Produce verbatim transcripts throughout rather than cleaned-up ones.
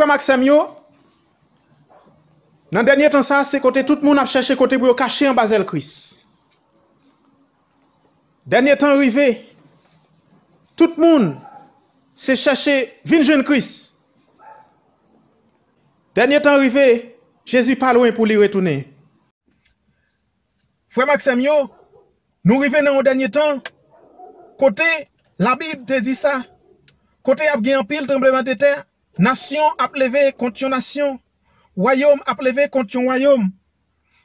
Frè m ak sè m yo, nan dènye tan sa, se kote tout moun ap chèche kote pou yo kache anba zèl Kris. Dènye tan rive, tout moun se chèche vin jwenn Kris. Dènye tan rive, Jezi pa lwen pou li retounen. Frè m ak sè m yo, nou rive nan yon dènye tan kote Labib te di sa, kote y ap gen anpil tranblemanntè, nasyon ap leve kont yon nasyon, wayòm ap leve kont yon wayòm.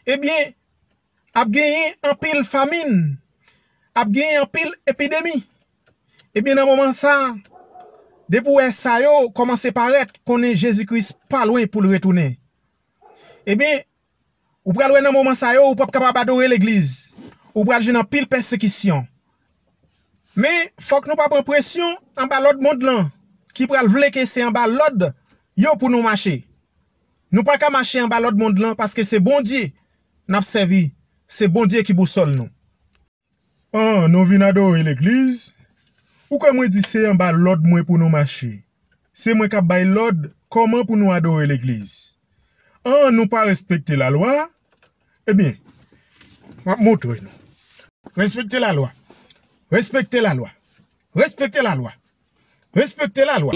Ebyen, ap genyen anpil famin, ap genyen anpil epidemi. Ebyen, nan moman sa, depi w wè sa yo kòmanse parèt, konnen Jezi Kris pa lwen pou l retounen. Ebyen, ou pral wè nan moman sa yo, ou p ap kapab adore legliz. Ou pral jwenn anpil pèsekisyon. Men, fòk nou pa pran presyon anba lòd mond lan, ki pral vle ke se anba lòd yo pou nou mache. Nou pa ka mache anba lòd mond lan, paske se Bondye n ap sèvi, se Bondye ki bousòl nou. An, nou vin adore legliz? Ou kwè mwen di se anba lòd mwen pou nou mache? Se mwen k ap bay lòd kòman pou nou adore legliz. An, nou pa respekte lalwa? Ebyen, m ap montre nou. Respekte lalwa. Respekte lalwa. Respekte lalwa. Respekte lalwa.